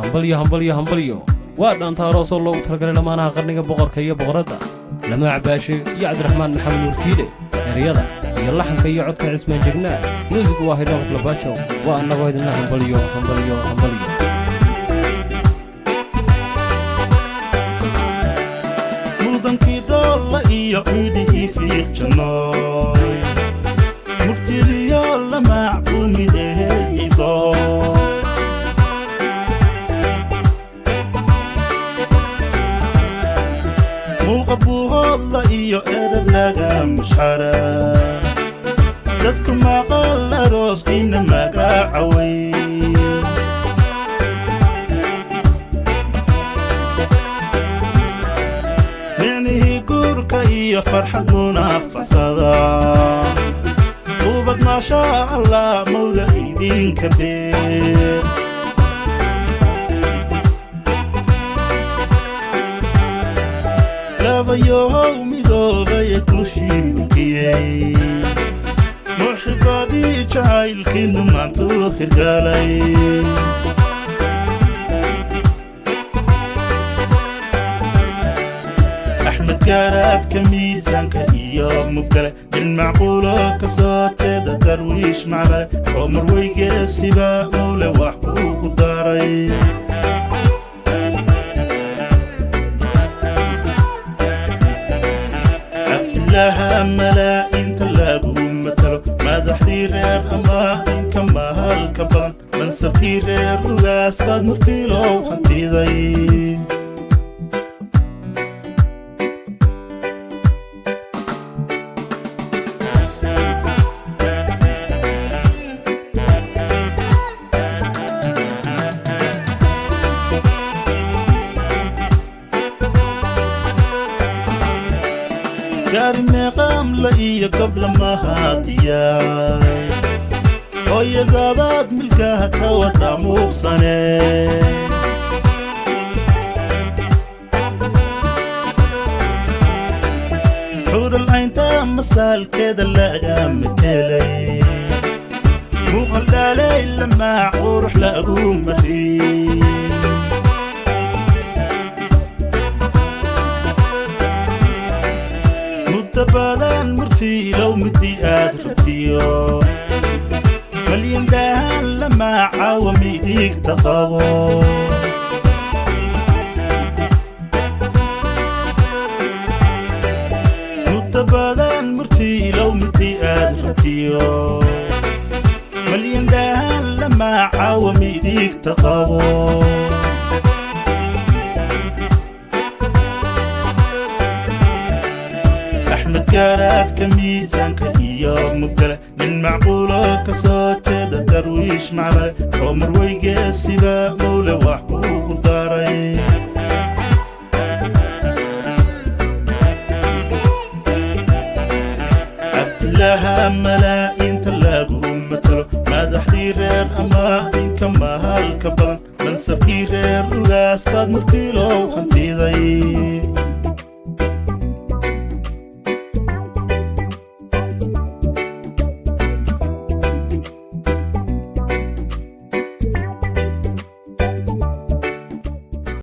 Hambalyo, hambalyo, hambalyo! Waa dhaanta aroosoo loogu talagalay lamaanaha qarniga, boqorka iyo boqoradda, Lamaac Baashe iyo Cabdiraxmaan Maxamed Murtiile. Ereyada iyo laxanka iyo codka Cismaan Jegnaa, muusigu waa Haydhawad Labaajow. Waa annagoo idinla hambalyo, hambalyo, hambalyo. Mudankii doolla iyo midhihii fiiqjannooy, murtiliyo lamaac u mideeydo. Muuqa buuhoodla iyo erab laga mushxara, dadku maqal arooskiina magacaway. Micnihii guurka iyo farxad munaafacsada, ubad maashaa Allah mawla idinka beer. Labayohow midoobaya guushii mulkiyey, muxibadii jacaylkiinu maantuu hirgaalay. Axmed gaaraadka miisaanka iyo mugale, nin macquulo ka soo jeeda darwiish maclale, oo marweygeesiba mawle wax kuugu daray. Cabdilaaha malaa-inta lagu matalo, madaxdii reer ama inka mahalka badan, mansabkii reer ugaas baad murtiilow hantiday. Gaari meeqaamla iyo gobla mahadiyay, hooyadabaad milkaha ka wada muuqsane. Xuuralcaynta masaalkeeda laga metelay, muuqal dhaalay lamaac qurux lagu mariyey. Muddo badan murtiilow midii aad rabtiyo, malyan dhahan lamaacawa midigta qabo. Muddo badan murtiilow midii aad rabtiyo, malyan dhahan lamaacawa midigta qabo. Axmed gaaraadka miisaanka iyo mugale, nin macquulo ka soo jeeda darwiish maclale, oo marweygeesiba mawle wax kuugu daray. Cabdilaaha malaa-inta lagu matalo, madaxdii reer ama inka mahalka badan, mansabkii reer ugaas baad murtiilow hantiday.